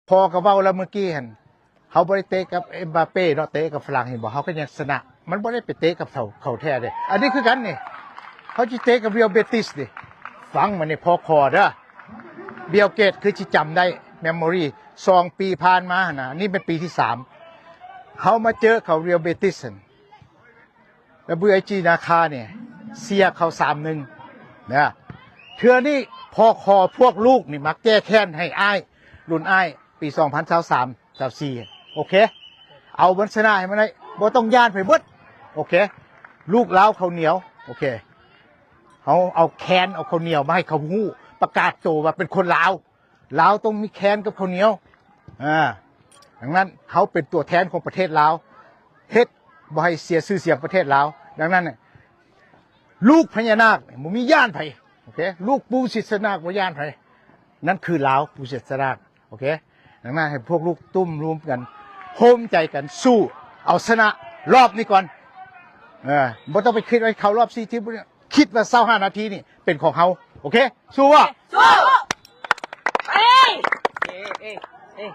ພໍ່ກໍເວົ້າແລ້ວມື້ກີ້ຫັ້ນ ເຮົາບໍ່ໄດ້ເຕະກັບເອັມບາເປ້ເນາະ ເຕະກັບຝຣັ່ງ ເຫັນບໍ່? ເຮົາກໍຍັງຊະນະ ມັນບໍ່ໄດ້ໄປເຕະກັບເຂົາ ເຂົາແທ້ເດ້. ອັນນີ້ຄືກັນນີ້ ເຮົາຊິເຕະກັບ Real Betis ນີ້ ຟັງມານີ້ ພໍຄໍເດີ. Bill Gates ຄືຊິຈຳໄດ້ memory ສອງປີຜ່ານມາຫັ້ນນະ ນີ້ເປັນປີທີສາມ ເຮົາມາເຈີເຂົາ Real Betis ຫັ້ນ ແລ້ວ ບີໄອຈີ ນາຄານີ້ເສຍເຂົາສາມໜຶ່ງນະ. ເທື່ອນີ້ພໍຄໍພວກລູກນີ້ມາແກ້ແຄ້ນໃຫ້ອ້າຍ ລຸ້ນອ້າຍ ປີສອງພັນຊາວສາມ ຊາວສີ່ ໂອເຄ ເອົາມັນຊະນະໃຫ້ມັນໄດ້ ບໍ່ຕ້ອງຢ້ານໃຜເບິດ ໂອເຄ. ລູກລາວເຂົ້າໜຽວ ໂອເຄ ເຮົາເອົາແຄນ ເອົາເຂົ້າໜຽວມາໃຫ້ເຂົາຮູ້ ປະກາດໂຕວ່າເປັນຄົນລາວ. ລາວຕ້ອງມີແຄນກັບເຂົ້າໜຽວ ອາ ດັ່ງນັ້ນເຮົາເປັນຕົວແທນຂອງປະເທດລາວ ເຮັດບໍ່ໃຫ້ເສຍຊື່ສຽງປະເທດລາວ. ດັ່ງນັ້ນ ລູກພະຍານາກບໍ່ມີຢ້ານໃຜ ໂອເຄ ລູກປູສິດສະນາກບໍ່ຢ້ານໃຜ ນັ້ນຄືລາວປູສິດສະນາກ ໂອເຄ. ດັ່ງນັ້ນໃຫ້ພວກລູກຕຸ້ມລວມກັນ ໂຮມໃຈກັນສູ້ ເອົາຊະນະລອບນີ້ກ່ອນ ເອີ ບໍ່ຕ້ອງໄປຄິດວ່າເຂົ້າລອບສີ່ທີມ ຄິດວ່າຊາວຫ້ານາທີນີ້ເປັນຂອງເຮົາ ໂອເຄ ສູ້ບໍ່? ສູ້! ເອີ! ເອີ! ເອີ!